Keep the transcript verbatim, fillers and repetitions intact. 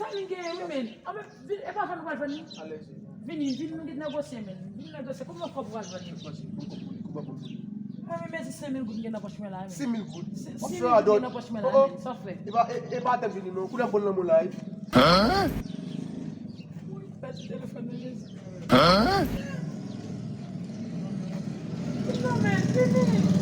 Sa li genyen, wi, men. A, men, vin, e pa vann ou pral vann li? Alèz. Vini, vin, nou vin negosye, men. Vin negosye. Konbyen kòb ou pral vann li? Konbyen kòb pou li? Konbyen kòb pou li? Mwen, men, mezi senk mil goud m gen nan pòch mwen la, men. Senk mil goud? Senk mil goud m gen nan pòch mwen la, men. Sa w fè? E pa, e, e pa atè m vini, non. Koulè bon nan mwen la, wi. Pèdi telefòn nan, Jezi. Non, men, vini.